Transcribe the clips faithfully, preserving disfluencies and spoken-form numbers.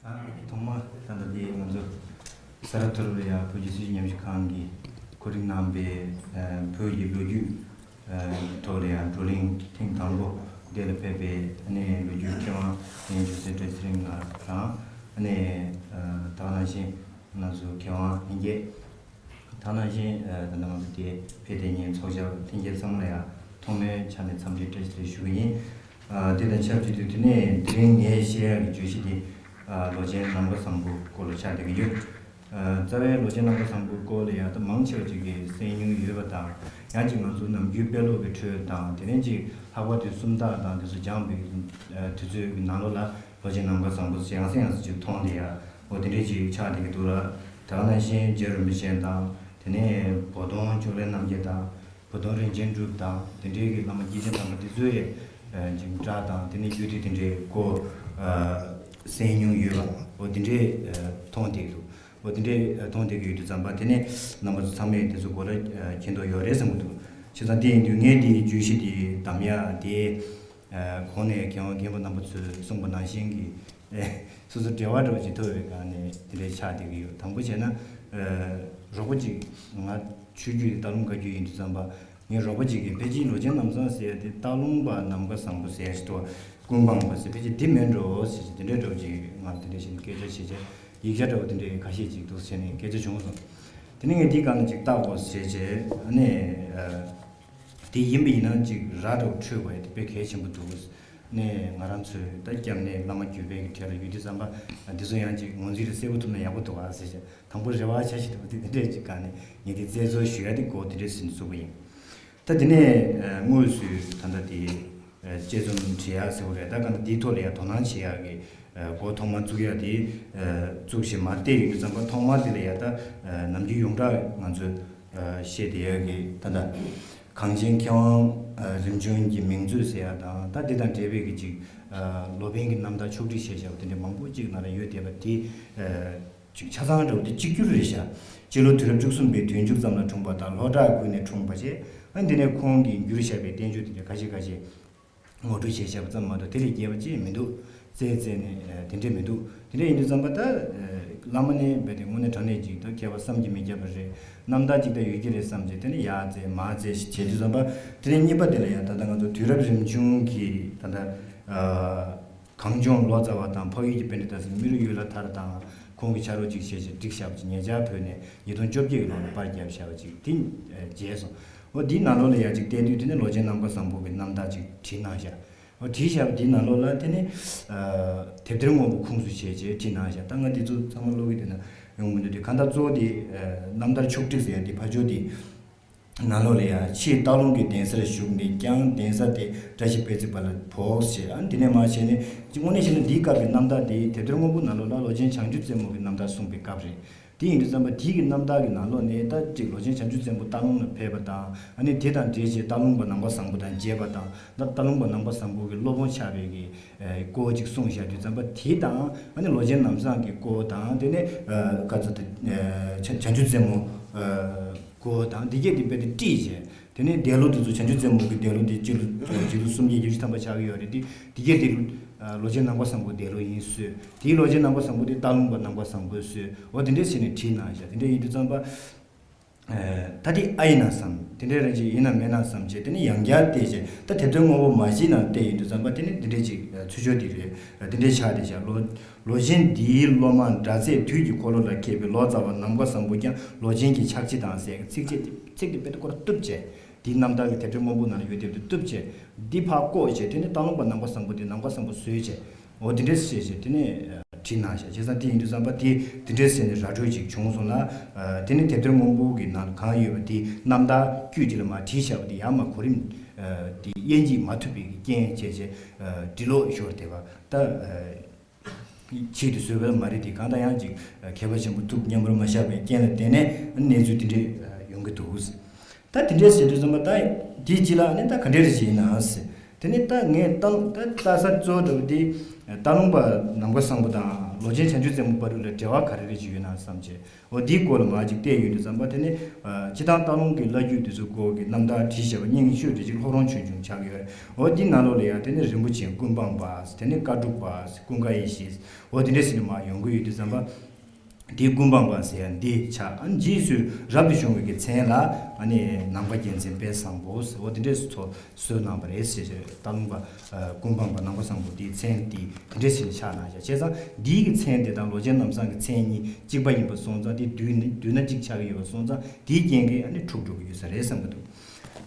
ཐོག་མ་ད་ལྟ་དེ་ང་ཚོ་ས་རཱ་ཐོ་རུ་ལ་ཡང་བོད་ཀྱི་སྲིད་བྱུས་ཉམས་ཞིབ་ཁང་གིས་གོ་སྒྲིག་གནང་པའི་ཨ་བོད་ཀྱི་ལོ་རྒྱུས་ཨ་ཐོག་ལ་ཡང་བགྲོ་གླེང་ཐེངས་དང་པོ་དེ་ལ་ཕེབས་པའི་ཨ་ནི་ལོ་རྒྱུས་མཁས་དབང་ཡན་ཆོས་སྲས་བཀྲ་ཤིས་ཚེ་རིང་ལགས་དང་། ཨ་ནི་ཨ་ད་ག་ནང་བཞིན་ང་ཚོ་མཁས་དབང་ལྷན་རྒྱས། ད་ནང་བཞིན་ཨ་ད་ནང་དེ་ཕེབས་བསྡད་མཁན་ཚོགས་བཅར་ལྷན་རྒྱས་ཚང་མ་ལ་ཡང་ཐོག་མའི་ཆ་ནས་འཚམས་འདྲི་བཀྲ་ཤིས་བདེ་ལེགས་ཞུ་གི་ཡིན། ཨ་དེ་དང་ཆབས་ཅིག་ཏུ་དེ་ནས་དེ་རིང་ངས་བཤད་ཡག་གི་བརྗོད་གཞི་དེ་ཨ་ལོ་ཆེན་ནམ་མཁའ་བཟང་པོ་སྐོར་ལ་ཆགས་བསྡད་ཀྱི་ཡོད། ཨ་རྩ་བའི་ལོ་ཆེན་ནམ་མཁའ་བཟང་པོའི་སྐོར་ལ་ཡང་ད་མང་ཆེ་བ་ཅིག་གིས་གསན་མྱོང་ཡོད་པ་དང་། ཡང་ཅིག་ང་ཚོ་ནམ་རྒྱུན་དཔེ་ཀློག་གི་ཁྲོད་དང་། དེ་ནས་ཅིག་ལྷག་པར་དུ་སུམ་རྟགས་དང་དེ་ཚོ་སྦྱངས་པའི་ཨ་དུས་ཚོད་ཀྱི་ནང་ལོགས་ལ་ལོ་ཆེན་ནམ་མཁའ་བཟང་པོ་ཡང་སེ་ཡང་སེ་ཅིག་མཐོང་བསྡད་ཡ། འོ་དེ་འདྲས་ཅིག་ཆགས་བསྡད་ཀྱི་འདུག་ལ། དེ་ག་ནང་བཞིན་རྗེ་རིན་པོ་ཆེ་དང་། དེ་ནས་བོ་དོང་ཅོག་ལེ་རྣམ་རྒྱལ་དང་། བོ་དོང་རིན་ཆེན་གྲུབ་དང་དེ་འདྲའི་གི་བླ་མ་སྐྱེས་ཆེན་དམ་པ་དེ་ཚོའི་ཨ་ཅིག་སྒྲ་དང་། དེ་ནས་ཡུལ་དུས་དེ་འདྲའི་སྐོར་ཨ་གསན་མྱོང་ཡོད་པ། འོ་དེ་འདྲའི་ཨ་མཐོང་བསྡད་འདུག་འོ་དེ་འདྲའི་ཨ་མཐོང་བསྡད་ཀྱི་ཡོད་དུས་ཙམ་པ། དེ་ནས་རྣམ་པ་ཚོ་ཚང་མས་དེ་ཚོ་གོ་ར་ཨ་མཁྱེན་རྟོགས་ཡོད་རེད་བསམ་གྱི་འདུག་བྱས་ཙང་དེ་ཡིན་དུས་ངས་དེའི་བརྗོད་གཞི་དེ་བདམས་ཡ་དེ། ཨ་གོང་ནས་མཁས་དབང་རྒན་པ་རྣམ་པ་ཚོས་གསུངས་པ་ནང་བཞིན་གྱི་ཨེ་སོ་སོ་འབྲེལ་བ་འདྲ་བོ་ཅིག་ཐུབ་པའི་སྒང་ནས་དེ་འདྲའི་ཆགས་བསྡད་ཀྱི་ཡོད། དང་པོ་བྱས་ན་ཨ་རོགས་པ་ཅིག་ང་ཆོས་བརྒྱུད་དེ་སྟག་ལུང་བཀའ་བརྒྱུད་ཡིན་དུས་ཙམ་པ། ངའི་རོགས་པ་ཅིག་གིས་ཕལ་ཆེར་ལོ་ཆེན་ནམ་བཟང་ཟེར་ཡ་དེ་སྟག་ལུང་པ་ནམ་མཁའ་བཟང་པོ་ཟེར་ཡ་ཞིག་འདུག་ཀུན་སྤངས་པ་ཟེར། ཕལ་ཆེར་དེ་མིན་འགྲོ་ཟེར་ཞིག་དེ་འདྲའི་འདྲ་བོ་ཅིག་ང་དེ་འདྲ་བྱས་ནས་སྐད་ཆ་བྱས་བྱས། ཡིག་ཆ་འདྲ་བོ་དེ་འདྲའི་ཁ་ཤས་ཅིག་འདུག་བྱས་ནས་སྐད་ཆ་བྱུང་སོང་། དེ་ནས་ངས་དེའི་སྒང་ལ་ཅིག་བལྟ་དགོས་ཟེར་བྱས། ཨ་ནི་ཨ། དེ་ཡིན་པ་ཡིན་ན་ཅིག་ར་འདྲ་བོ་འཕྲོད་དགོས་ཡ་དེ་དཔེ་གལ་ཆེན་པོ་འདུག་ནས་ང་རང་ཚོས་ད་སྐྱབས་གནས་བླ་མ་བརྒྱུད་པའི་གི་གྲས་ལ་ཡོད་དུས་ཙམ་པ། འདི་ཚོ་ཡང་ཅིག་ངོས་འཛིན་རེ་གསལ་པོ་ཐུབ་ན་ཡག་པོ་འདུག་ཨ་ཟེར་བྱས། དང་པོ་རེ་བ་བྱ་ཞིག་འདུག་དེ་འདྲས་ཅིག་ག་ནས་ངས་དེ་རྩད་གཅོད་ཞུ་ཡ་དེ་གོ་དེ་འདྲས་ཟིན་བཙུགས་པ་ཡིན། ད་དེ་ནས་དངོས་སུ་ད་ལྟ་དེ་དཔྱད་རྩོམ་བྲིས་ཡ་ཟེར་བ་རེད། ད་ག་འདི་ཐོག་ལ་ཡ་དོ་སྣང་བྱེད་ཡ་གི་འགོ་ཐོག་མ་བཙུགས་ཡ་དེ་བཙུགས་བྱས་མར་བལྟས་ཡོང་དུས་ཙམ་པ། ཐོག་མར་དེ་ལ་ཡ་ད་ནམ་རྒྱུན་ཡོངས་གྲགས་ང་ཚོས་ཨ་བཤད་བསྡད་ཡ་གི་ད་ལྟ་གངས་ཅན་མཁས་དབང་ཨ་རིམ་བྱོན་གྱི་མིང་མཛོད་ཟེར་ཡ་དང་། ད་དེ་དང་འབྲེལ་བའི་གི་ཅིག་ཨ་ལོ་པཎ་གྱི་རྣམ་ཐར་ཕྱོགས་བསྒྲིགས་བྱས་བཞག་པ་དེ་འདྲ་མང་པོ་ཅིག་ནང་ལ་ཡོད་བསྡད་པ་དེ། ཨ་ཅིག་ཆ་ཚང་འདྲ་བོ་དེ་གཅིག་གྱུར་རེད་ཤག་སྤྱི་ལོ་དུས་རབས་བཅུ་གསུམ་པའི་དུས་མཇུག་ཙམ་ལ་འཁྲུངས་པ་དང་། ལྷོ་བྲག་ཁུལ་ནས་འཁྲུངས་པ་བྱས། ཨ་དེ་ནས་ཁོང་གིས་བསྒྱུར་བཞག་པའི་བསྟན་བཅོས་དེ་འདྲ་ཁ་ཤས་ཁ་ཤས་ངོ་སྤྲོད་བྱས་བཞག་པ་ཙམ་མ་གཏོགས་དེ་ལས་རྒྱས་པ་ཅིག་མི་འདུག་རྩལ་རྩལ་ནས་ཨ་དེ་འདྲས་མི་འདུག་དེ་འདྲས་ཡིན་དུས་ཙམ་པ། ད་ཨ་བླ་མ་ནས་རྦད་དེ་དངོས་གནས་དྲང་གནས་ཅིག་ད་མཁས་པ་བསམ་གྱིས་མི་ཁྱབ་པ་རེད། རྣམ་ཐར་ཅིག་ད་ཡོད་ཀྱི་རེད་བསམ་བྱས། དེ་ནས་ཡར་བཙལ་མར་བཙལ་ཞིག་བྱས་དུས་ཙམ་པ། དེ་ནས་གཉིས་པ་དེ་ལ་ཡ་ད་ལྟ་ང་ཚོ་དུས་རབས་རིམ་བྱུང་གི་ད་ལྟ་ཨ་གངས་ལྗོངས་ལོ་ཙཱ་བ་དང་། འཕགས་ཡུལ་གྱི་པཎྜི་ཏ་ཟེར་རྨེ་རུ་གཡུ་ལ་ཐར་དང་། ཁོང་གི་ཕྱག་རོགས་ཅིག་བྱས་བྱས་བསྒྲིགས་བཞག་པ་ཅིག་ཉེ་ཆར་བོད་ནས་ཉིས་སྟོང་བཅོ་བརྒྱད་ཀྱི་ལོ་ལ་པར་བརྒྱབ་བཞག་པ་ཅིག་དེ་ཨ་མཇལ་སོང་། འོ་དེའི་ནང་ལོགས་ལ་ཡ་ཅིག་བལྟས་དུས། དེ་ནས་ལོ་ཆེན་ནམ་མཁའ་བཟང་པོ་གི་རྣམ་ཐར་ཅིག་བྲིས་གནང་བཞག་འོ་བྲིས་བཞག་པ་དེའི་ནང་ལོགས་ལ་དེ་ནས་ཨ་དེབ་ཐེར་སྔོན་པོ་ཁུངས་སུ་བྱས་བྱས་བྲིས་གནང་བཞག་ད་ང་འདི་ཚོ་ཚང་མ་ཀློག་གི་དེ་ན་ཡོང་མི་འདུག་དེ་གང་ལྟར་གཙོ་བོ་དེ་ཨ་རྣམ་ཐར་ཕྱོགས་བསྒྲིགས་ཟེར་ཡ་དེ་ཕར་ཕྱོགས་དེ། ནང་ལོགས་ལ་ཡང་ཕྱིས་སྟག་ལུང་གི་གདན་སར་བཞུགས་ནས་ཀྱང་། གདན་ས་དེ་བཀྲ་ཤིས་དཔལ་བརྩེགས་པ་ལ་ཕོག་ཅེས། ཨ་ནི་དེ་ནས་མར་བྱས་ནས་ཅིག་དངོས་གནས་བྱས་ན་འདིའི་སྐབས་ཀྱི་རྣམ་ཐར་དེ་དེབ་ཐེར་སྔོན་པོ་ནང་ལོགས་ལ་ལོ་ཆེན་བྱང་ཆུབ་རྩེ་མོ་གི་རྣམ་ཐར་གསུངས་པའི་སྐབས་རེད། དེ་ཡིན་དུས་ཙམ་པ་དེའི་གི་རྣམ་ཐར་གྱི་ནང་ལོགས་ནས་ད་ཅིག་ལོ་ཆེན་བྱང་ཆུབ་རྩེ་མོ་སྟག་ལུང་ལ་ཕེབས་པ་དང་། ཨ་ནི་དེ་དང་འབྲེལ་བྱས་སྟག་ལུང་པ་ནམ་མཁའ་བཟང་པོ་དང་མཇལ་བ་དང་། ད་སྟག་ལུང་པ་ནམ་མཁའ་བཟང་པོ་གི་སློབ་དཔོན་ཆགས་པའི་གི་ཨེ་སྐོར་ཅིག་གསུངས་བཞག་དུས་ཙམ་པ། དེ་དང་ཨ་ནི་ལོ་ཆེན་ནམ་བཟང་གི་སྐོར་དང་། དེ་ནས་ཨ་ག་ཚོད་དེ་ཨེ་བྱང་བྱང་ཆུབ་རྩེ་མོ་ཨ་སྐོར་དང་། འདི་གས་དེ་རྦད་དེ་བསྲེས་བྱས། དེ་ནས་འདས་ལོ་དེ་ཚོ་བྱང་ཆུབ་རྩེ་མོ་གི་འདས་ལོ་དེ་སྤྱི་ལོ་སྤྱི་ལོ་སུམ་བརྒྱ་བརྒྱད་ཅུ་ཐམ་པ་ཆགས་ཀྱི་ཡོད་རེད། དེ་དེ་གས་དེ་ཨ་ལོ་ཆེན་ནམ་མཁའ་བཟང་པོ་འདས་ལོ་ཡིན་ཟེར། དེའི་ལོ་ཆེན་ནམ་མཁའ་བཟང་པོ་དེ་སྟག་ལུང་པ་ནམ་མཁའ་བཟང་པོ་ཟེར། འོ་དེ་འདྲས་བྱས་ནས་བྲིས་གནང་བཞག་དེ་འདྲས་ཡིན་དུས་ཙམ་པ། ཨ་ད་དེ་ཨ་ཡིན་ན་བསམ། དེ་འདྲའི་རང་ཅིག་ཡིན་ན་མེད་ན་བསམ་བྱས། དེ་ནས་ཡང་བསྐྱར་བལྟས་བྱས། ད་དེབ་ཐེར་སྔོན་པོ་མ་ཕྱིས་ནང་བལྟས་ཡིན་དུས་ཙམ་པ། དེ་ནས་འདི་འདྲའི་ཅིག་ཚུལ་འཆོས་འདི་རེད། འདི་འདྲའི་ཆགས་བསྡད་བཞག་ལོ་ལོ་ཆེན་འདིའི་སློབ་མ་འདྲ་ཚད་དུས་ཀྱི་འཁོར་ལོ་ལ་མཁས་པའི་ལོ་ཙཱ་བ་ནམ་མཁའ་བཟང་པོ་ཀྱང་ལོ་ཆེན་གྱི་ཕྱག་རྗེས་དང་ཟེར་ཚིགས་བཅད་དེ་ཚིག་དེ་དཔེ་སྐོར་གཏུབ་བྱས། འདིའི་རྣམ་ཐར་གྱི་དེབ་ཐེར་སྔོན་པོ་ནང་ལ་ཡོད་དེབ་དེ་གཏུབ་བྱས། འདི་ཕར་བཀོག་བྱས། དེ་ནས་སྟག་ལུང་པ་ནམ་མཁའ་བཟང་པོ་དེ་ནམ་མཁའ་བཟང་པོ་བཟོས་བྱས། འོ་དེ་འདྲས་བྱས་བྱས་དེ་ནས་ཨ་བྲིས་གནང་བཞག་བྱས་ཙང་དེ་ཡིན་དུས་ཙམ་པ་དེ་དེ་འདྲས་ཟེར་ནས་ར་སྤྲོད་ཅིག་བྱུང་སོང་ལ། ཨ་དེ་ནས་དེབ་ཐེར་སྔོན་པོ་གི་ནང་གང་ཡོད་པ་དེ་རྣམ་ཐར་དཀྱུས་དེ་ལ་མར་བྲིས་བཞག་པ་དེ་ཡར་མར་གོ་རིམ་ཨ་དེ་དབྱེ་འབྱེད་མ་ཐུབ་པའི་རྐྱེན་བྱས་བྱས་ཨ་འབྲི་ཀློག་ཞོར་དེ་བ་ད་ཨ་ཆེད་དུ་བཟོས་པ་མ་རེད། དེ་གང་ལྟར་ཡང་ཅིག་མཁས་པ་ཆེན་པོ་ཐུགས་མཉམ་པར་མ་བཞག་པའི་རྐྱེན་ལ་བརྟེན་ནས་གནས་ཚུལ་དེ་འདྲས་ཡོང་གི་འདུག་ད་དེ་འདྲས་ཟེར་དུས་ཙམ་པ་ད་དེའི་རྗེས་ལ་ནི་ད་ག་འདྲས་རེད་ཅེ་ཡིན་ན་ཟེར། དེ་ནི་ད་ངས་ད་ད་ལྟ་ས་གཙོ་བོ་འདྲ་བོ་དེ་ སྟག་ལུང་པ་ནམ་མཁའ་བཟང་པོ་དང་ལོ་ཆེན་བྱང་ཆུབ་རྩེ་མོ་བར་དུ་ལ་འབྲེལ་བ་ག་རེ་རེ་ཅིག་ཡོད་ན་བསམ་བྱས། འོ་འདིའི་སྐོར་ལ་མར་ཅིག་བལྟས་ཡོང་དུས་ཙམ་པ་དེ་ནི་ཨ་སྤྱིར་བཏང་སྟག་ལུང་གི་བླ་བརྒྱུད་དེ་ཚོའི་སྐོར་གྱི་རྣམ་ཐར་བྲིས་བཞག་པ་སྙིང་ཤོས་དེ་ཅིག་ལྷོ་རོང་ཆོས་འབྱུང་ཆགས་ཀྱི་ཡོད་རེད། འོ་འདི་ནང་ལོགས་ལ་ཡང་དེ་ནི་རིན་པོ་ཆེ་ཀུན་སྤངས་པ། དེ་ནི་བཀའ་སྒྲུབ་པ། ཀུན་དགའ་ཡེ་ཤེས། འོ་དེ་འདྲས་ཟེར་ནས་མར་ཡོང་གི་ཡོད་དུས་ཙམ་པ། དེའི་ཀུན་སྤངས་པ་ཟེར་ཡ་འདི་ཆགས། ཨ་ནི་རྗེས་སུ་རབ་ཏུ་བྱུང་བའི་གི་མཚན་ལ་ཨ་ནི་ནམ་མཁའ་རྒྱལ་མཚན་དཔལ་བཟང་པོ་ཟེར། འོ་དེ་འདྲས་སུ་ཚོ་གསོལ་གནང་བ་རེད་ཟེར་ཞེས། སྟག་ལུང་པ་ཨ་ཀུན་སྤངས་པ་ནམ་མཁའ་བཟང་པོ་དེའི་མཚན་དེ་དེ་འདྲས་ཞིག་ཆགས་གནང་བཞག་བྱས་ཙང་འདིའི་གི་མཚན་དེ་དང་ལོ་ཆེན་ནམ་བཟང་གི་མཚན་གཉིས་གཅིག་པ་ཡིན་པ་སོང་ཙང་། དེ་བསྡུས་ནས་བསྡུས་ན་གཅིག་ཆགས་ཀྱི་ཡོད་པ་སོང་ཙང་། དེའི་རྐྱེན་གྱིས་ཨ་ནི་འཁྲུག་འགྲོ་གི་ཡོད་ས་རེད་བསམ་གྱི་འདུག་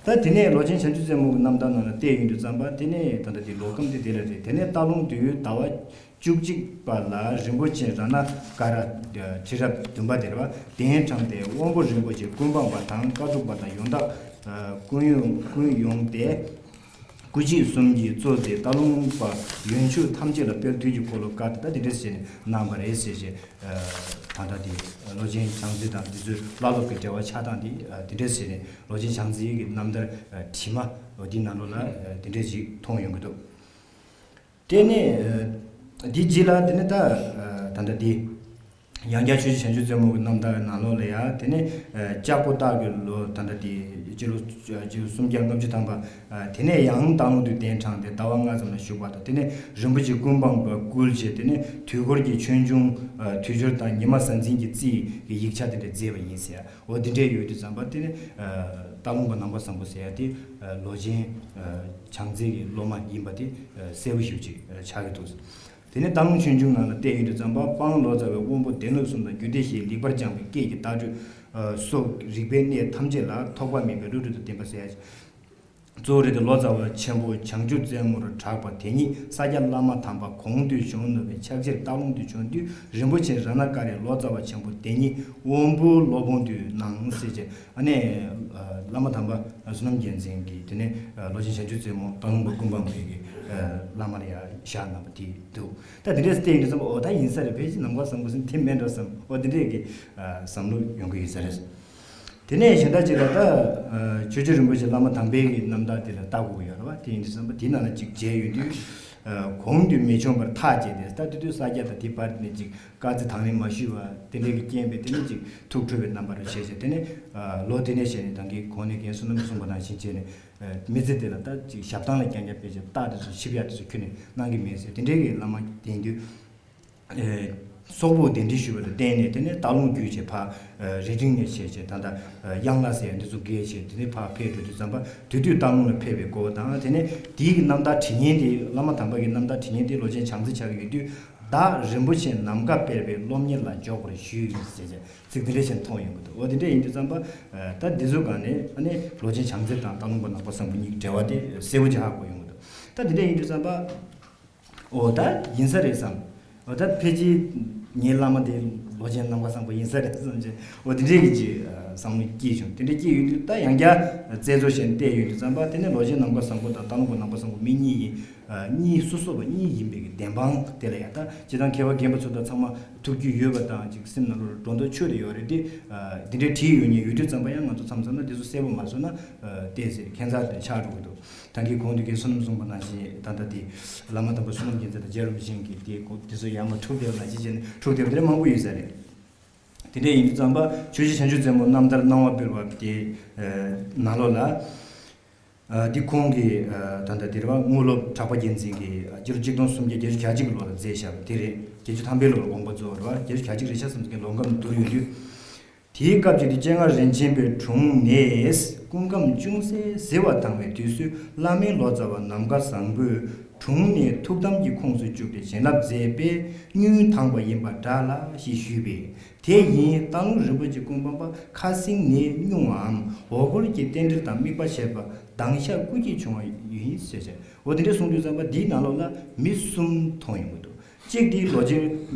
ད་དེ་ནས་ལོ་ཆེན་བྱང་ཆུབ་རྩེ་མོ་གི་རྣམ་ཐར་ནང་ལ་བལྟས་ཡོང་དུས་ཙམ་པ། དེ་ནས་ད་ལྟ་དེ་ལོ་ཁམས་དེ་དེ་ལ་རེད། དེ་ནས་སྟག་ལུང་དུས་ཟླ་བ་བཅུ་གཅིག་པ་ལ་རིན་པོ་ཆེ་རཏྣ་ཀ་ར་ཁྲི་རབས་བདུན་པ་དེ་རེད་པ། གདན་དྲངས་ཏེ་དབང་པོ་རིན་པོ་ཆེ་ཀུན་སྤངས་པ་དང་བཀའ་སྒྲུབ་པ་དང་ཡོན་བདག་ཀུན་ཡོད་ཀུན་ཡོང་སྟེ། སྐུ་མཆེད་གསུམ་གྱིས་གཙོས་ཏེ་སྟག་ལུང་པ་ཡོན་མཆོད་ཐམས་ཅད་ལ་དཔལ་དུས་ཀྱི་འཁོར་ལོ་བཀའ་དེ་ད་དེ་འདྲས་ཟེར་ནས་གནང་བ་རེད་ཟེར་ཞེས། ད་ལྟ་དེ་ལོ་ཆེན་བྱང་རྩེ་དང་དེ་ཚོའི་བླ་སློབ་ཀྱི་འབྲེལ་བ་ཆགས་སྟངས་དེ་དེ་འདྲས་ཟེར་ནས་ལོ་ཆེན་བྱང་རྩེའི་གི་རྣམ་ཐར་བྲིས་མ་འོ་དེའི་ནང་ལོགས་ལ་དེ་འདྲས་ཅིག་མཐོང་ཡོང་གི་འདུག་དེ་ནས་འདི་རྗེས་ལ་དེ་ནས་ད་ད་ལྟ་དེ་ཡང་བསྐྱར་ཆོས་རྗེ་བྱང་ཆུབ་རྩེ་མོ་གི་རྣམ་ཐར་ནང་ལོགས་ལ་ཡང་དེ་ནས་ལྕགས་པོ་སྟག་གི་ལོ་ད་ལྟ་དེ་སྤྱི་ལོ་སྤྱི་ལོ་སུམ་བརྒྱ་ལྔ་བཅུ་ཐམ་པ། དེ་ནས་ཡང་སྟག་ལུང་དུ་གདན་དྲངས་ཏེ་ཟླ་བ་ལྔ་ཙམ་ལ་བཞུགས་པ་དང་། དེ་ནས་རིན་པོ་ཆེ་ཀུན་སྤངས་པ་བསྐུལ་བྱས། དེ་ནས་དུས་འཁོར་གྱི་ཆོས་འབྱུང་དུས་སྦྱོར་དང་ཉི་མ་གཟའ་འཛིན་གྱི་རྩིས་ཀྱི་ཡིག་ཆ་དེ་འདྲ་མཛད་པ་ཡིན་ཟེར། འོ་དེ་འདྲས་ཡོད་དུས་ཙམ་པ། དེ་ནི་ཨ་སྟག་ལུང་པ་ནམ་མཁའ་བཟང་པོ་ཟེར་ཡ་དེ་ཨ་ལོ་ཆེན་ཨ་བྱང་རྩེ་གི་སློབ་མ་ཡིན་པ་དེ་ཨ་གསལ་པོ་ཞེ་པོ་ཅིག་ཨ་ཆགས་ཀྱི་འདུག་དེ་ནི་སྟག་ལུང་ཆོས་འབྱུང་ནང་ལ་བལྟས་ཡོང་དུས་ཙམ་པ། དཔང་ལོ་ཙཱ་བའི་དབང་པོ་དན་ལུ་གསུམ་དང་རྒྱུད་སྡེ་བཞིའི་ལེགས་པར་སྦྱངས་པའི་སྐད་ཀྱི་བརྡ་སྤྲོད་ཨ་སོགས་རིག་པའི་གནས་ཐམས་ཅད་ལ་ཐོགས་པ་མེད་པའི་བློ་གྲོས་དང་ལྡན་པ་ཟེར་ཡ། གཙོ་བོ་རེད་དེ། ལོ་ཙཱ་བ་ཆེན་པོ་བྱང་ཆུབ་རྩེ་མོར་གྲགས་པ་དེ་ཉིད་ས་སྐྱ་བླ་མ་དམ་པ་གོང་དུ་བྱོན་ནུས་པའི་ཕྱག་ཕྱིར་སྟག་ལུང་དུ་བྱོན་དུས། རིན་པོ་ཆེ་རཏྣ་ཀ་རས་ལོ་ཙཱ་བ་ཆེན་པོ་དེ་ཉིད་དབོན་པོའི་སློབ་དཔོན་དུ་གནང་ཟེར་བྱས། ཨ་ནི་བླ་མ་དམ་པ་བསོད་ནམས་རྒྱལ་མཚན་གྱིས་དེ་ནས་ལོ་ཆེན་བྱང་ཆུབ་རྩེ་མོ་སྟག་ལུང་པ་ཀུན་སྤངས་པའི་གི་བླ་མ་ལ་ཡང་བཞག་གནང་བ་དེ་འདུག་ད་དེ་འདྲས་བལྟས་ཡོང་དུས་ཙམ་པ། འོ་ད་ཡིན་ས་རེད། ཕལ་ཆེར་ནམ་མཁའ་བཟང་པོ་ཟེར་དེ་མིན་འགྲོ་བསམ། འོ་དེ་འདྲས་ཀྱི་བསམ་བློ་ཡོང་གི་ཡོད་ས་རེད། དེ་ནས་གཞན་དག་ཅིག་ལ་ད་ཆོས་རྗེ་རིན་པོ་ཆེ་བླ་མ་དམ་པའི་གི་རྣམ་ཐར་དེ་ལ་ལྟ་དགོས་ཀྱི་ཡོད་རེད་བ། དེ་ཡིན་དུས་ཙམ་པ་དེའི་ནང་ལ་ཅིག་མཇལ་ཡོང་དུས། གོང་དུ་མི་འབྱོན་པར་ཐག་བཅད་དེ། ད་དེ་དུས་ས་སྐྱ་དང་དེ་བར་ནས་ཅིག་བཀའ་སྩལ་དང་ལེན་མ་ཞུས་པ་དེ་འདྲའི་གི་རྐྱེན་པས། དེ་ནས་ཅིག་ཐུགས་ཁྲོས་པའི་རྣམ་པ་རུ་བྱས་བྱས། དེ་ནས་ལོ་དེ་ནས་བྱས་ནས་ད་གིན་གོང་ནས་རྒན་བསོད་ནམས་གསུངས་པ་ནང་བཞིན་བྱས་ནས་མི་ཚེ་དེ་ལ་ད་ཅིག་ཞབས་ཐང་ལ་རྐྱང་རྐྱང་ཕེབས་བྱས། རྟགས་དེ་ཚོ་ཞིབ་ཡག་དེ་ཚོ་ཁྱོན་ནས་གནང་གི་མེད་ཟེར། དེ་འདྲའི་གི་བླ་མ་དེ་ཡིན་དུས། སོག་པོས་གདན་འདྲེན་ཞུས་པ་ལ་བརྟེན་ནས། དེ་ནས་སྟག་ལུང་བརྒྱུད་བྱས་ཕར་རྭ་སྒྲེང་ནས་བྱས་བྱས། ད་ལྟ་གཡང་ལ་ཟེར་ཡ་འདི་ཚོ་བརྒལ་བྱས། དེ་ནས་ཕར་ཕེབས་འགྲོ་དུས་ཙམ་པ། དེ་དུས་སྟག་ལུང་ལ་ཕེབས་པའི་སྐོར་དང་། དེ་ནས་དེའི་གི་རྣམ་ཐར་བྲིས་མཁན་དེ། བླ་མ་དམ་པ་གི་རྣམ་ཐར་བྲིས་མཁན་དེ་ལོ་ཆེན་བྱང་རྩེ་ཆགས་ཀྱི་ཡོད་དུས། བདག་རིན་པོ་ཆེ་ནམ་མཁའ་དཔལ་བའི་སློབ་གཉེར་ལ་འཇོག་པར་ཞུ་ཟེར་བྱས་ཚིག་དེ་འདྲ་ཞིག་མཐོང་ཡོང་གི་འདུག་འོ་དེ་འདྲ་ཡིན་དུས་ཙམ་པ། ད་འདི་ཚོའི་སྒང་ནས་ཨ་ནི་ལོ་ཆེན་བྱང་རྩེ་དང་སྟག་ལུང་པ་ནམ་མཁའ་བཟང་པོ་གཉིས་ཀྱི་འབྲེལ་བ་དེ་གསལ་པོ་ཅིག་ཧ་གོ་ཡོང་གི་འདུག་ད་དེ་འདྲ་ཡིན་དུས་ཙམ་པ། འོ་ད་ཡིན་ས་རེད་བསམ། འོ་ད་ཕལ་ཆེར་ངའི་བླ་མ་དེ་ལོ་ཆེན་ནམ་མཁའ་བཟང་པོ་ཡིན་ས་རེད་བསམ་བྱས། འོ་དེ་འདྲའི་གི་ཅིག་བསམ་བློ་སྐྱེས་བྱུང་། དེ་འདྲ་སྐྱེས་ཡོང་དུས། ད་ཡང་བསྐྱར་རྩད་གཅོད་བྱས་ནས་བལྟས་ཡོང་དུས་ཙམ་པ། དེ་ནས་ལོ་ཆེན་ནམ་མཁའ་བཟང་པོ་དང་སྟག་ལུང་པ་ནམ་མཁའ་བཟང་པོ་མི་གཉིས་ཡིན། གཉིས་སོ་སོ་བ་གཉིས་ཡིན་པའི་གི་བདེན་དཔང་དེ་ལ་ཡང་། ད་སྤྱིར་བཏང་མཁས་པ་རྒན་པ་ཚོ་དང་ཚང་མ་ཐུགས་རྒྱུས་ཡོད་པ་དང་། ཅིག་སེམས་ནང་ལོགས་ལ་སྒྲོ་འདོགས་ཆོད་དེ་ཡོད་རེད་དེ། འདི་འདྲའི་བྲིས་ཡོད་མཁན་ཡོད་དུས་ཙམ་པ། ཡང་ང་ཚོ་མཚམས་མཚམས་ན་དེ་ཚོ་གསལ་པོ་མ་བཟོ་ན་བལྟས་ཚེ་ཁྱད་མཚར་དེ་ཆགས་འགྲོ་གི་འདུག་ད་གིན་གོང་དུ་རྒན་བསོད་ནམས་གསུངས་པ་ནང་བཞིན། ད་ལྟ་དེ་བླ་མ་དམ་པ་བསོད་ནམས་རྒྱལ་མཚན་དང་རྗེ་རིན་པོ་ཆེ་གིས་དེ་གོ་དེ་ཚོ་ཡར་མར་འཁྲུག་བསྡད་པ་ནང་བཞིན་བྱས་ནས་འཁྲུག་བསྡད་པ་དེ་འདྲ་མང་པོ་ཡོད་ས་རེད། དེ་འདྲ་ཡིན་དུས་ཙམ་པ། ཆོས་རྗེ་བྱང་ཆུབ་རྩེ་མོ་རྣམ་ཐར་སྣང་བ་སྤེལ་བ་དེ་ནང་ལོགས་ལ། འདི་ཁོང་གིས་ད་ལྟ་དེ་རེད་བ། དངོས་སློབ་གྲགས་པ་རྒྱལ་མཚན་གྱིས་སྤྱི་ལོ་གཅིག་སྟོང་སུམ་བརྒྱ་བརྒྱད་ཅུ་གྱ་གཅིག་གི་ལོ་ལ་མཛད་བཞག་པ་དེ་རེད། བརྒྱད་ཅུ་ཐམ་པའི་ལོ་ལ་དགོངས་པ་རྫོགས་རེད་བ། བརྒྱད་ཅུ་གྱ་གཅིག་རེད་ཤག་བསམ་གྱི། ལོ་འགའ་བསྡུར་ཡོང་དུས། དེའི་སྐབས་ཀྱི་དུས་སྤྱན་སྔ་རིན་ཆེན་པའི་དྲུང་ནས་སྐུ་ཁམས་ཅུང་ཟད་གཟིར་བ་དང་བའི་དུས་སུ། བླ་མའི་ལོ་ཙཱ་བ་ནམ་མཁའ་བཟང་པོས་དྲུང་ནས་ཐུགས་དམ་གྱི་ཁོངས་སུ་བཅུག་སྟེ་བྱིན་རླབས་མཛད་པས་སྙུན་དྭངས་པ་ཡིན་པ་འདྲ་ལ་ཞེས་ཞུས་པས། དེ་ཡིན། སྟག་ལུང་རིན་པོ་ཆེ་ཀུན་སྤངས་པ་ཁ་སེང་ནས་སྙུང་བའམ། འོ་སྐོལ་གྱི་རྟེན་འབྲེལ་དང་དམིགས་པ་བྱས་པ་སྡང་ཤ་སྐུལ་གྱིས་བྱུང་བ་ཡིན་ཟེར་བྱས། འོ་དེ་འདྲ་གསུངས་དུས་ཙམ་པ། འདིའི་ནང་ལོགས་ལ་མི་གསུམ་མཐོང་ཡོང་གི་འདུག་གཅིག་དེ་ལོ་ཆེན།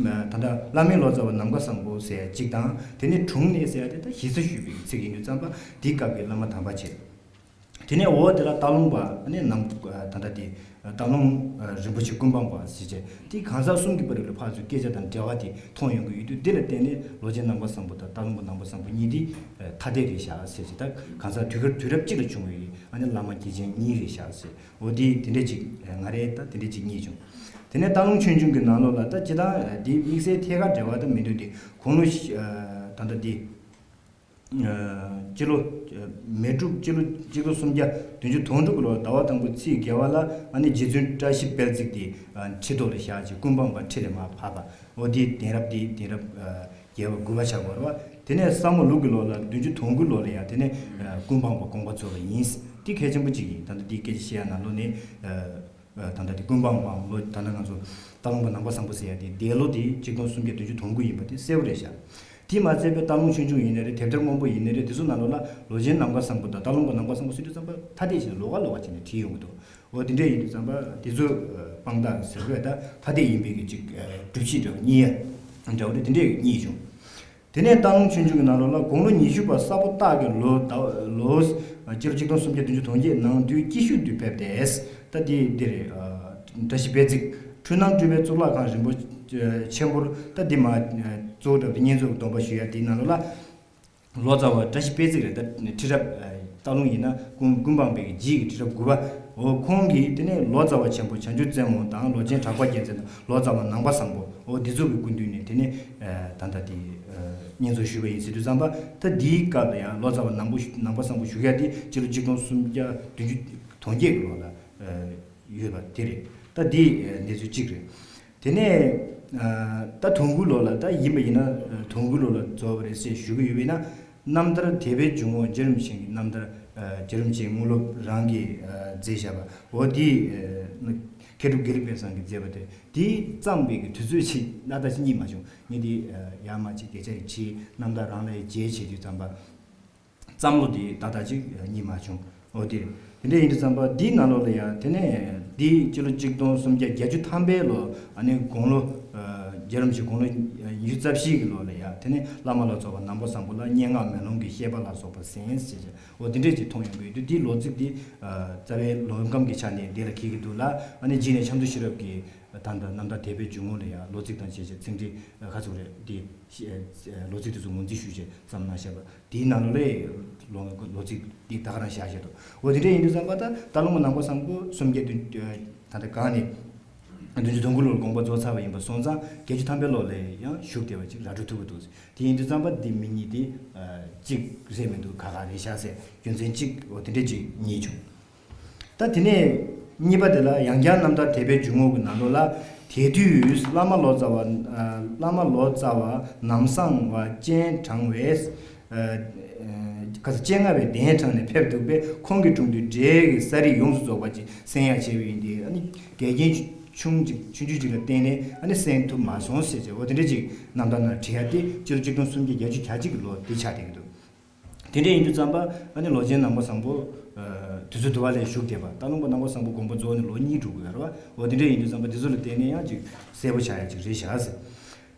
ད་ལྟ་བླ་མའི་ལོ་ཙཱ་བ་ནམ་མཁའ་བཟང་པོ་ཟེར་ཡ་གཅིག་དང་། དེ་ནས་དྲུང་ནས་ཟེར་ཡ་དེ་ད་ཞེ་ས་ཞུས་པའི་ཚིག་ཡིན་དུས་ཙམ་པ། དེའི་སྐབས་ཀྱི་བླ་མ་དམ་པ་བྱས། དེ་ནས་འོ་དེ་ལ་སྟག་ལུང་པ་ནི་ནམ། ད་ལྟ་དེ་སྟག་ལུང་རིན་པོ་ཆེ་ཀུན་སྤངས་པ་ཟེར་བྱས། དེ་གང་ཟག་གསུམ་གྱི་བར་ལ་ཕར་ཚུར་སྐད་ཆ་དང་འབྲེལ་བ་དེ་མཐོང་ཡོང་གི་ཡོད་དུས། དེ་ལ་བརྟེན་ནས་ལོ་ཆེན་ནམ་མཁའ་བཟང་པོ་དང་སྟག་ལུང་པ་ནམ་མཁའ་བཟང་པོ་གཉིས་དེ་ཐ་དད་རེད་བཞག་ཟེར་བྱས། ད་གང་ཟག་དུས་འཁོར་དུས་རབས་གཅིག་ལ་བྱུང་བའི་ཨ་ནི་བླ་མ་དགེ་ཆེན་གཉིས་རེད་བཞག་ཟེར། འོ་དེ་དེ་འདྲས་ཅིག་ང་རེད། ད་དེ་འདྲས་ཅིག་རྙེད་བྱུང་། དེ་ནས་སྟག་ལུང་ཆོས་འབྱུང་གི་ནང་ལོགས་ལ་ད་སྤྱིར་བཏང་འདི་དམིགས་བསལ་ཐད་ཀར་འབྲེལ་བ་ད་མི་འདུག་སྟེ། དགུང་ལོ་ད་ལྟ་འདི་སྤྱི་ལོ་མེ་འབྲུག་སྤྱི་ལོ་གཅིག་སྟོང་སུམ་བརྒྱ་བདུན་ཅུ་དོན་དྲུག་གི་ལོར་ཟླ་བ་དང་པོ་ཚེས་བརྒྱད་པ་ལ་ཨ་ནི་རྗེ་བཙུན་བཀྲ་ཤིས་དཔལ་བརྩེགས་དེ་ཁྲི་ཐོག་ལ་བཞག་ཅིང་ཀུན་སྤངས་པ་ཁྲི་ལས་མར་བབས་པ། འོ་དེའི་གདན་རབས་དེ་གདན་རབས་བརྒྱད་པ་དགུ་པ་ཆགས་པ་རེད་བ། དེ་ནས་ས་མོ་ལུག་གི་ལོ་ལ་བདུན་ཅུ་དོན་དགུ་ལོ་ལ་ཡང་དེ་ནས་ཀུན་སྤངས་པ་དགོངས་པ་རྫོགས་པ་ཡིན། དེ་གལ་ཆེན་པོ་གཅིག་ཡིན། ད་ལྟ་འདི་སྐད་ཆ་བཤད་ཡ་ནང་ལོགས་ནས། ད་ལྟ་དེ་ཀུན་སྤངས་པའམ་ལོ་ད་ལྟ་ང་ཚོ་སྟག་ལུང་པ་ནམ་མཁའ་བཟང་པོ་ཟེར་ཡ་དེ་འདས་ལོ་དེ་གཅིག་སྟོང་སུམ་བརྒྱ་བདུན་ཅུ་དོན་དགུ་ཡིན་པ་དེ་གསལ་པོ་རེད་ཤག་དེ་མ་ཚད་པའི་སྟག་ལུང་ཆོས་འབྱུང་ཡིན་ནའི་རེད། དེབ་ཐེར་སྔོན་པོ་ཡིན་ནའི་རེད། དེ་ཚོ་ནང་ལོགས་ལ་ལོ་ཆེན་ནམ་མཁའ་བཟང་པོ་དང་སྟག་ལུང་པ་ནམ་མཁའ་བཟང་པོ་ཟེར་དུས་ཙམ་པ་ཐ་དད་བྱས་ནས་ལོགས་ཀ་ལོགས་ཀ་བྱས་ནས་བྲིས་ཡོང་གི་འདུག་འོ་དེ་འདྲས་ཡིན་དུས་ཙམ་པ་དེ་ཚོ་དཔང་རྟགས་ཟེར་དགོས་ད་ཐ་དད་ཡིན་པའི་གི་ཅིག་སྒྲུབ་བྱེད་འདྲ་བ་གཉིས་ཡ་འདྲ་བོ་རེད། དེ་འདྲས་གཉིས་བྱུང་། དེ་ནས་སྟག་ལུང་ཆོས་འབྱུང་གི་ནང་ལོགས་ལ་དགུང་ལོ་ཉི་ཤུ་པ་ས་ཕོ་སྟག་གི་ལོ་ཟླ་ལོ་སྤྱི་ལོ་གཅིག་སྟོང་སུམ་བརྒྱ་བདུན་ཅུ་དོན་བརྒྱད་ནང་དུས་སྐྱིད་ཤོད་དུ་ཕེབས་ཏེ། ད་དེ་འདིར་བཀྲ་ཤིས་དཔལ་བརྩེགས་འཁྲུལ་སྣང་སྤྲུལ་པའི་གཙུག་ལག་ཁང་རིན་པོ་ཆེན་པོར་ད་འདི་མ་གཙོ་བོ་གྲུབ་སྟེ་བསྙེན་རྫོགས་ཀྱི་སྡོམ་པ་ཞུ་ཡ་དེའི་ནང་ལོགས་ལ། ལོ་ཙཱ་བ་བཀྲ་ཤིས་དཔལ་བརྩེགས་རེད། ད་ཁྲི་རབས་སྟག་ལུང་ཡིན་ན་ཀུན་ཀུན་སྤངས་པའི་རྗེས་ཀྱི་ཁྲི་རབས་དགུ་པ། འོ་ཁོང་གིས་དེ་ནས་ལོ་ཙཱ་བ་ཆེན་པོ་བྱང་ཆུབ་རྩེ་མོ་དང་ལོ་ཆེན་གྲགས་པ་རྒྱལ་མཚན་དང་ལོ་ཙཱ་བ་ནང་པ་བཟང་པོ་འོ་འདི་ཚོ་གི་སྐུ་མདུན་ནས་དེ་ནས་ད་ལྟ་དེ་བསྙེན་རྫོགས་ཞུས་པ་ཡིན་ཟེར་དུས་ཙམ་པ་ད་འདིའི་སྐབས་ལ་ཡང་ལོ་ཙཱ་བ་ནང་པོ་ནང་པ་བཟང་པོ་བཞུགས་ཡ་དེ་སྤྱི་ལོ་གཅིག་སྟོང་སུམ་བརྒྱ་བདུན་ཅུ་དོན་བརྒྱད་ཀྱི་ལོ་ལ་ཡོད་པ་དེ་རེད། ད་འདི་གནས་ཚུལ་གཅིག་རེད། དེ་ནས་ད་དོན་དགུ་ལོ་ལ་ད་ཡིན་པ་ཡིན་ན་དོན་དགུ་ལོ་ལ་རྫོགས་པ་རེད་ཟེར་ཞུ་གི་ཡོད་པ་ཡིན་ན། རྣམ་ཐར་དད་པའི་འཇུག་ངོགས་རྗེ་རིན་པོ་ཆེ་གི་རྣམ་ཐར། རྗེ་རིན་པོ་ཆེ་དངོས་སློབ་རང་གིས་མཛད་བཞག་པ་འོ་དེ། མཁས་གྲུབ་དགེ་ལེགས་དཔལ་བཟང་གིས་མཛད་པ་དེ་དེ་བརྩམས་པའི་གི་དུས་ཚོད་ཅིག་སྣ་ཐག་ཅིག་རྙེད་མ་བྱུང་། ངས་དེ་ཡར་མར་ཅིག་སྐད་ཆ་ཡི་བྲིས་རྣམ་ཐར་རང་ལ་ཡི་མཇལ་བྱེད་དུས་ཙམ་པ། བརྩམས་ལོ་དེ་ཏག་ཏག་ཅིག་རྙེད་མ་བྱུང་། འོ་དེ་རེད། དེ་འདྲ་ཡིན་དུས་ཙམ་པ་འདིའི་ནང་ལོགས་ལ་ཡང་དེ་ནས་འདི་སྤྱི་ལོ་གཅིག་སྟོང་སུམ་བརྒྱ་བརྒྱད་ཅུ་ཐམ་པའི་ལོ་ཨ་ནི་དགུང་ལོ། རྒྱལ་རམ་ཞིག་དགུང་ལོ་ཉི་ཤུ་རྩ་བཞི་གི་ལོ་ལ་ཡང་དེ་ནས་བླ་མ་ལོ་ཙཱ་བ་ནང་པ་བཟང་པོ་ལ་སྙན་ངག་མེ་ལོང་གི་བཤད་པ་ལ་སོགས་པ་གསན་ཞེས་བྱས་འོ་དེ་འདྲས་ཅིག་མཐོང་ཡོང་གི་ཡོད་དུས་འདིའི་ལོ་ཚིགས་འདི་རྩ་བའི་ལོ་འགམ་གྱི་ཆ་ནས་འདི་ལ་འཁེལ་གྱི་འདུག་ལ། ཨ་ནི་རྗེས་ནས་ཆབ་མདོ་ཤེས་རབ་ཀྱི་ད་ལྟ་རྣམ་ཐར་དད་པའི་འཇུག་ངོགས་ལ་ཡང་ལོ་ཚིགས་དང་བཅས་བྱས་ཚིག་འགྲེལ་ཁ་ཚུགས་རེད་འདི། ལོ་ཚིགས་དེ་ཚོ་ངོས་འཛིན་ཞུས་བྱས་བརྩམས་གནང་བཞག་པ། དེའི་ནང་ལོགས་ལས་ལོ་ལོ་ཚིགས་འདི་ད་ག་རང་བཞག་བཞག་འདུག་འོ་དེ་འདྲ་ཡིན་དུས་ཙམ་པ་ད་སྟག་ལུང་པ་ནང་པ་བཟང་པོ་སུམ་བརྒྱ་བདུན་ད་ལྟ་གང་ནས་བདུན་ཅུ་དོན་དགུ་ལོར་དགོངས་པ་རྫོགས་ཚར་བ་ཡིན་པ་སོང་ཙང་བརྒྱད་ཅུ་ཐམ་པའི་ལོ་ལ་ཡང་བཞུགས་བསྡད་པ་ཅིག་ར་སྤྲོད་ཐུབ་ཀྱི་འདུག་དེ་ཡིན་དུས་ཙམ་པ་འདི་མི་གཉིས་དེ་གཅིག་རེད་མི་འདུག་ཁ་ཁ་རེད་ཤག་ཟེར་རྒྱུ་མཚན་གཅིག་འོ་དེ་འདྲ་ཅིག་རྙེད་བྱུང་། ད་དེ་ནས་གཉིས་པ་དེ་ལ་ཡང་བསྐྱར་རྣམ་ཐར་དད་པའི་འཇུག་ངོགས་ཀྱི་ནང་ལོགས་ལ་དེ་དུས་བླ་མ་ལོ་ཙཱ་བ་བླ་མ་ལོ་ཙཱ་བ་ནམ་བཟང་བ་སྤྱན་དྲངས་པས། ཁ་ས་སྤྱན་སྔ་བའི་གདན་དྲངས་ནས་ཕེབས་འདུག་པས་ཁོང་གི་དྲུང་དུ་འབྲས་ཀྱི་ས་རིགས་ཡོངས་སུ་རྫོགས་པ་ཅིག་གསན་ཡ་བྱས་པ་ཡིན་ཏེ་ཨ་ནི་འགལ་རྐྱེན་ཆུང་ཅིག་ཆུང་ཆུང་ཅིག་ལ་བརྟེན་ནས་ཨ་ནི་གསན་ཐུབ་མ་སོང་ཟེར་བྱས་འོ་དེ་འདྲ་ཅིག་རྣམ་ཐར་ནང་བྲིས་ཡ་དེ་སྤྱི་ལོ་གཅིག་སྟོང་སུམ་བརྒྱ་བརྒྱད་ཅུ་གྱ་གཅིག་གི་ལོ་དེ་ཆགས་བསྡད་ཀྱི་འདུག་དེ་འདྲ་ཡིན་དུས་ཙམ་པ་ཨ་ནི་ལོ་ཆེན་ནང་པ་བཟང་པོ་དུས་ཚོད་དུ་བ་ལས་བཞུགས་བསྡད་པ་སྟག་ལུང་པ་ནང་པ་བཟང་པོ་དགོངས་པ་རྫོགས་ནས་ལོ་གཉིས་འགྲོ་དགོས་ཡོད་རེད་བ། འོ་དེ་འདྲ་ཡིན་དུས་ཙམ་པ་དེ་ཚོ་ལ་བརྟེན་ནས་ཡང་ཅིག་གསལ་པོ་ཆགས་ཡ་ཅིག་རེད་བཞག་ཟེར།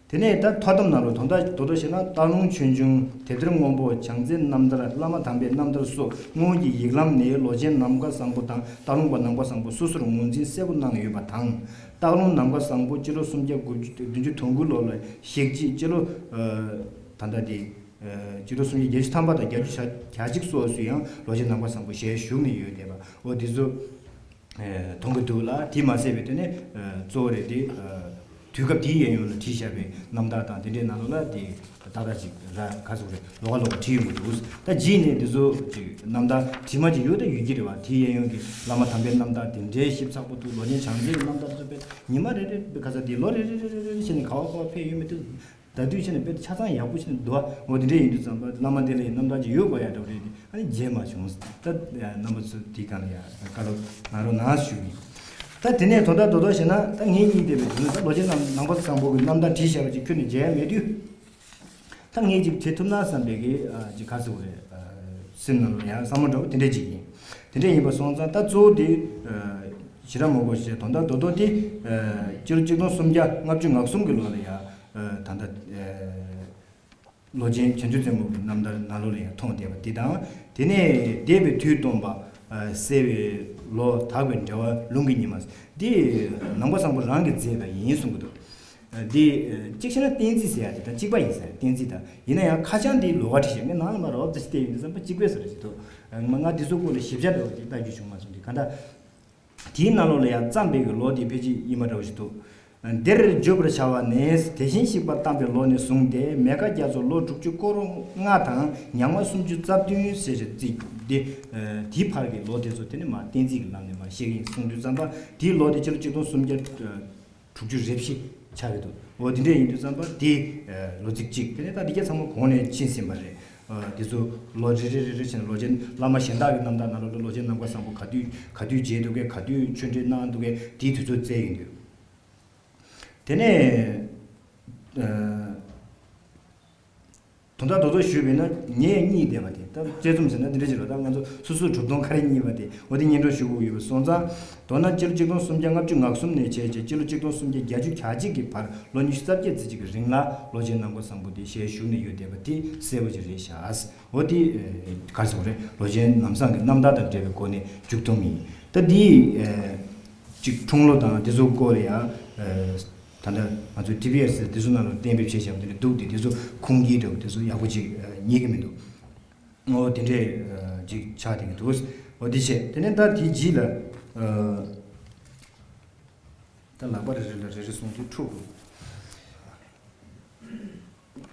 དེ་ནས་ད་ཐོག་གཏམ་ནང་ལ་དོན་དག་མདོར་བསྡུས་བཤད་ན་སྟག་ལུང་ཆོས་འབྱུང་དེབ་ཐེར་སྔོན་པོ་བྱང་རྩེའི་རྣམ་ཐར་བླ་མ་དམ་པའི་རྣམ་ཐར་སོགས་སྔོན་གྱི་ཡིག་ལམ་ནས་ལོ་ཆེན་ནམ་མཁའ་བཟང་པོ་དང་སྟག་ལུང་པ་ནང་པ་བཟང་པོ་སོ་སོར་ངོས་འཛིན་གསལ་པོ་གནང་ཡོད་པ་དང་། སྟག་ལུང་ནམ་མཁའ་བཟང་པོ་སྤྱི་ལོ་སུམ་བརྒྱ་དགུ་བདུན་ཅུ་དོན་དགུ་ལོ་ལ་གཤེགས་རྗེས་སྤྱི་ལོ་ད་ལྟ་དེ། སྤྱི་ལོ་སུམ་བརྒྱ་བརྒྱད་ཅུ་ཐམ་པ་དང་བརྒྱད་ཅུ་གྱ་གཅིག་སོགས་སུ་ཡང་ལོ་ཆེན་ནང་པ་བཟང་པོ་ཞལ་བཞུགས་ནས་ཡོད་བསྡད་པ་འོ་དེ་ཚོ་མཐོང་གི་འདུག་ལ། དེ་མ་ཟད་པའི་དོན་ནས་གཙོ་བོ་རེད་དེ། དུས་སྐབས་དེའི་གཡས་གཡོན་ལ་བྲིས་བཞག་པའི་རྣམ་ཐར་དང་དེ་འདྲའི་ནང་ལོགས་ལ་དེ་ཏག་ཏག་ཅིག་ར་ག་ཟུག་རེད་ལོགས་ཀ་ལོགས་ཀ་བྲིས་ཡོང་གི་འདུག་ད་རྗེས་ནས་དེ་ཚོ་ཅིག་རྣམ་ཐར་བྲིས་མ་ཅིག་ཡོད་ད་ཡོད་ཀྱི་རེད་བ། དེའི་གཡས་གཡོན་གྱི་བླ་མ་དམ་པའི་རྣམ་ཐར་དེ་འདྲའི་ཞིབ་ཚགས་པོ་འདུག་ལོ་ཆེན་བྱང་རྩེའི་རྣམ་ཐར་ཚོ་དཔེ་ཉི་མ་རེ་རེ་ག་ས་དེ་ལོ་རེ་རེ་རེ་རེ་རེ་བྱས་ནས་ག་བ་ག་བ་ཕེབས་ཡོད་མི་འདུག་ད་དུས་ཆེན་ནས་དཔེ་ཆ་ཚང་ཡག་པོ་ཞིག་འདུག་འོ་དེ་འདྲས་ཡིན་དུས་ཙམ་པ་བླ་མ་དེ་ལ་ཡི་རྣམ་ཐར་ཅིག་ཡོད་དགོས་ཡ་འདྲ་བོ་རེད་དེ་ཨ་ནི་མཇལ་མ་བྱུང་། ད་རྣམ་པ་ཚོ་དེའི་སྒང་ལ་ཡ་བཀའ་སློབ་གནང་རོགས་གནང་ཞུ་གི། ད་དེ་ནས་དོན་དག་རྡོག་རྡོག་བཤད་ན་ད་ངེད་གཉིས་བསྡད་པའི་དུས་ད་ལོ་ཆེན་ནང་ནང་པ་བཟང་པོ་གི་རྣམ་ཐར་བྲིས་བཞག་པ་ཅིག་ཁྱོན་ནས་མཇལ་ཡ་མེད་དུས། ད་ངས་ཅིག་བྲིས་ཐུབ་ན་བསམ་པའི་གི་ཅིག་ག་ཟེར་དགོས་རེད། སེམས་ནང་ལ་ཡ་བསམ་བློ་འདྲ་བོ་དེ་འདྲས་ཅིག་ཡིན། དེ་འདྲས་ཡིན་པ་སོང་ཙང་ད་གཙོ་བོ་དེ་ཞེ་དྲག་མང་པོ་ཞིག་དོན་དག་རྡོག་རྡོག་དེ་སྤྱི་ལོ་གཅིག་སྟོང་སུམ་བརྒྱ་ལྔ་བཅུ་ང་གསུམ་གི་ལོ་ལ་ཡ། ད་ལྟ་ལོ་ཆེན་བྱང་ཆུབ་རྩེ་མོ་གི་རྣམ་ཐར་ནང་ལོགས་ལ་ཡང་མཐོང་བསྡད་པ་འདི་དང་། དེ་ནས་འདས་པའི་དུས་སྟོན་པ་གསལ་བའི་ལོ་དག་པའི་འབྲེལ་བ་ལུང་གི་ཉི་མ་འདི་ནང་པ་བཟང་པོ་རང་གིས་མཛད་པ་ཡིན་གསུང་གི་འདུག་འདི་གཅིག་བྱས་ན་བསྟན་རྩིས་ཟེར་ཡ་དེ་དང་གཅིག་པ་ཡིན་ཟེར་བསྟན་རྩིས་དང་ཡིན་ན་ཡང་ཁ་བྱང་འདི་ལོགས་ཀ་བྲིས་ཤག་ངས་ནང་ལ་མར་རོབ་ཙམ་བལྟས་ཡོང་དུས་ཙམ་པ་གཅིག་པས་བཟོ་ར་ཞིག་འདུག་ང་འདི་ཚོ་སྐོར་ལ་ཞིབ་ཆ་འདྲ་བོ་ཅིག་ལྟ་རྒྱུ་བྱུང་མ་སོང་དེ་ག་འདྲ། དེའི་ནང་ལོགས་ལ་ཡང་བརྩམས་པའི་གི་ལོ་དེ་ཕལ་ཆེར་ཡིན་པ་འདྲ་བོ་ཞིག་འདུག། འདིར་བརྗོད་པར་བྱ་བ་ནི། དེ་བཞིན་གཤེགས་པ་བལྟམས་པའི་ལོ་ནས་བཟུང་སྟེ་མེ་ཁ་རྒྱ་མཚོ་ལོ་དྲུག་ཅུ་སྐོར་ལྔ་དང་ཉག་མ་སུམ་ཅུ་རྩ་བདུན་ཟེར་ཞིག་བརྩིས་ཏེ། དེའི་བར་གྱི་ལོ་དེ་ཚོ་དེ་ནི་མ་བསྟན་འཛིན་གྱི་ལམ་ནས་མ་བཤད་ཀྱིན་གསུང་དུས་ཙམ་པ་དེའི་ལོ་དེ་སྤྱི་ལོ་ཆིག་སྟོང་སུམ་བརྒྱ་དྲུག་ཅུ་རེ་བཞི་ཆགས་ཀྱི་འདུག། འོ་དེ་འདྲས་ཡིན་དུས་ཙམ་པ་དེ་ལོ་ཚིགས་གཅིག། དེ་ནས་ད་འདི་ག་ཚང་མ་གོང་ནས་ཕྱིན་ཟིན་པ་རེད། དེ་ཚོ་ལོ་རེ་རེ་རེ་རེ་བྱས་ནས་ལོ་ཆེན་བླ་མ་གཞན་དག་གི་རྣམ་ཐར་ནང་ལོགས་ལ་ལོ་ཆེན་ནམ་མཁའ་བཟང་པོ་ག་དུས་ག་དུས་མཇལ་འདུག་གས། ག་དུས་ཆོས་འབྲེལ་གནང་འདུག་གས། དེའི་དུས་ཚོད་བཙལ་ཡིན་དུས། དེ་ནས་དོན་དག་རྡོག་རྡོག་ཞུས་པས་ན་ངས་གཉིད་བསྡད་པ་དེ་ད་དཔྱད་རྩོམ་ཟེར་ན་འདི་འདྲ་ཞིག་ལ་ད་ང་ཚོ་སོ་སོའི་གྲུབ་སྟངས་ག་རེ་རྙེད་པ་དེ་འོ་དེ་སྙན་སྒྲོན་ཞུ་དགོས་ཡོད་པ་སོང་ཙང་། མདོར་ན་སྤྱི་ལོ་ཆིག་སྟོང་སུམ་བརྒྱ་ལྔ་བཅུ་ང་གསུམ་ནས་བྱས་རྗེས་སྤྱི་ལོ་ཆིག་སྟོང་སུམ་བརྒྱ་བརྒྱད་ཅུ་གྱ་གཅིག་གི་བར་ལོ་ཉི་ཤུ་རྩ་བརྒྱད་ཙམ་གྱི་རིང་ལ་ལོ་ཆེན་ནམ་མཁའ་བཟང་པོ་དེ་ཞལ་བཞུགས་ནས་ཡོད་བསྡད་པ་དེ་གསལ་པོ་ཅིག་རེད་ཤག། འོ་དེ་ག་རེ་ཟེར་དགོས་རེད། ལོ་ཆེན་ལམ་བཟང་གི་རྣམ་ཐར་དང་འབྲེལ་བའི་སྒོ་ནས་མཇུག་བསྡོམས་ཡིན། ད་འདི་ཅིག་འཁྲུངས་ལོ་དང་དེ་ཚོ་སྐོར་ལ་ཡང་ད་ལྟ་ང་ཚོའི་ཊི་བི་ཨེས་དེ་ཚོ་ནང་ལ་གཏན་འབེབས་བྱས་བཞག་པ་དེ་འདྲ་འདུག་སྟེ། དེ་ཚོ་ཁུངས་སྐྱེལ་འདྲ་བོ་དེ་ཚོ་ཡག་པོ་ཅིག་རྙེད་ཀྱི་མི་འདུག། འོ་དེ་འདྲས་ཅིག་ཆགས་བསྡད་ཀྱི་འདུག། འོ་དེ་བྱས་དེ་ནས་ད་དེའི་རྗེས་ལ་ད་ལག་པ་རེ་རེ་ལ་རེ་རེ་བཟུང་སྟེ་འཁྲུག་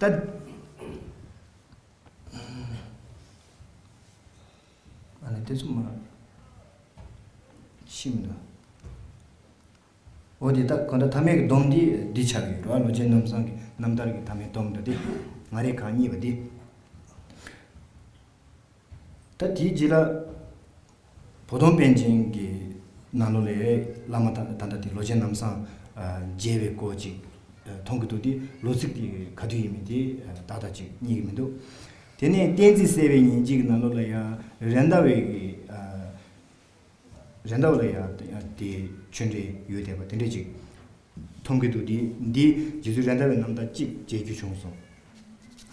དགོས། ད་ཨ་ནི་དེ་ཚོ་མ་ཤེས་མི་འདུག། འོ་དེ་ད་གང་ལྟར་མཐའ་མའི་གི་སྡོམ་འདི་འདི་ཆགས་ཡོད་རེད་བ། ལོ་ཆེན་ལམ་བཟང་གི་རྣམ་ཐར་གི་མཐའ་མའི་སྡོམ་འདི་དེ་ང་རེ་གང་རྙེད་པ་འདི། ད་དེའི་རྗེས་ལ་བོ་དོང་པཎ་ཆེན་གྱི་ནང་ལོགས་ལ་བླ་མ་ད་ད་ལྟ་དེ་ལོ་ཆེན་ལམ་བཟང་མཇལ་བའི་སྐོར་ཅིག་མཐོང་གི་འདུག། དེ་ལོ་ཚིགས་དེ་ག་དུས་ཡིན་མིན་དེ་ཏག་ཏག་ཅིག་རྙེད་ཀྱི་མི་འདུག། དེ་ནས་བསྟན་འཛིན་གསལ་བའི་ཉིན་གཅིག་གི་ནང་ལོགས་ལ་ཡང་རེད་མདའ་བའི་གི་རེད་མདའ་བ་ལ་ཡང་དེ་ཆོས་འབྲེལ་ཡོད་བསྡད་པ་དེ་འདྲ་ཅིག་མཐོང་གི་འདུག། འདི་འདི་རྗེ་བཙུན་རེད་མདའ་བའི་རྣམ་ཐར་གཅིག་མཇལ་རྒྱུ་བྱུང་སོང་།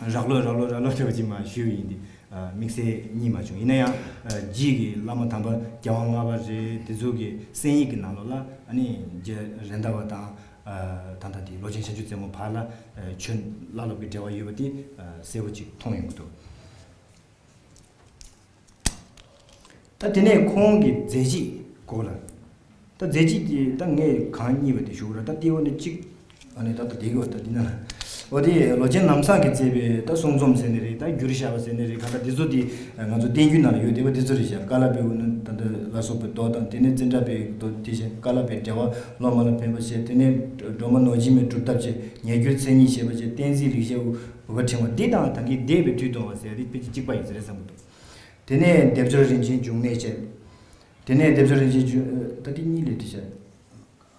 རག་ལོ་རག་ལོ་རག་ལོ་འདྲ་བ་ཅིག་མ་ཞུས་པ་ཡིན་ཏེ། དམིགས་བསལ་རྙེད་མ་བྱུང་། ཡིན་ན་ཡང་རྗེས་ཀྱི་བླ་མ་དམ་པ་རྒྱལ་དབང་ལྔ་པ་རེད། དེ་ཚོ་གི་གསན་ཡིག་གི་ནང་ལོགས་ལ་ཨ་ནི་རྗེ་རེད་མདའ་བ་དང་ད་ལྟ་དེ་ལོ་ཆེན་བྱང་ཆུབ་རྩེ་མོ་བར་ལ་ཆོས་བླ་སློབ་ཀྱི་འབྲེལ་བ་ཡོད་པ་དེ་གསལ་པོ་ཅིག་མཐོང་ཡོང་གི་འདུག། ད་དེ་ནས་ཁོང་གི་མཛད་རྗེས་སྐོར་ལ། ད་མཛད་རྗེས་དེ་ད་ངས་གང་རྙེད་པ་དེ་ཞུ་གི་རེད། ད་ལྟེ་བ་ནས་གཅིག་ཨ་ནི་ད་ལྟ་བསྡད་ཀྱི་བ་ད་འདི་ན་ལ། འོ་དེ་ལོ་ཆེན་ལམ་བཟང་གིས་མཛད་པའི་ད་གསུང་རྩོམ་ཟེར་ནི་རེད། ད་འགྱུར་བཞག་པ་ཟེར་ནི་རེད། ག་ད་དེ་ཚོ་དེ་ང་ཚོ་བསྟན་འགྱུར་ནང་ལ་ཡོད་བསྡད་པ་དེ་ཚོ་རེད་ཤག། ཀ་ལ་པའི་འོ་ན་ད་ལྟ་ལ་སོགས་པའི་མདོ་དང་། དེ་ནས་ཙནྡྲ་པའི་མདོ། དེ་བཞིན་ཀ་ལ་པའི་འགྲེལ་པ། སློབ་མ་ལ་ཕན་པ་བྱས། དེ་ནས་སྒྲོལ་མ་ནོར་སྦྱིན་མའི་སྒྲུབ་ཐབས་བྱས། ཉེ་རྒྱུའི་མཚན་ཉིད་བཤད་པ་བྱས། བསྟན་འཛིན་ལེགས་བཤད་འུ་ག་ཕྲེང་བ། འདི་དང་ད་གིན་འདས་པའི་དུས་གཏོང་བ་ཟེར་དེ་ཕལ་ཆེར་གཅིག་པ་ཡིན་ས་རེད་བསམ་གྱི་འདུག། དེ་ནས་སྡེབ་སྦྱོར་རིན་ཆེན་འབྱུང་གནས་བྱས། དེ་ནས་སྡེབ་སྦྱོར་རིན་ཆེན་འབྱུང་། ད་དེ་གཉིས་ལས་དེ་བྱས།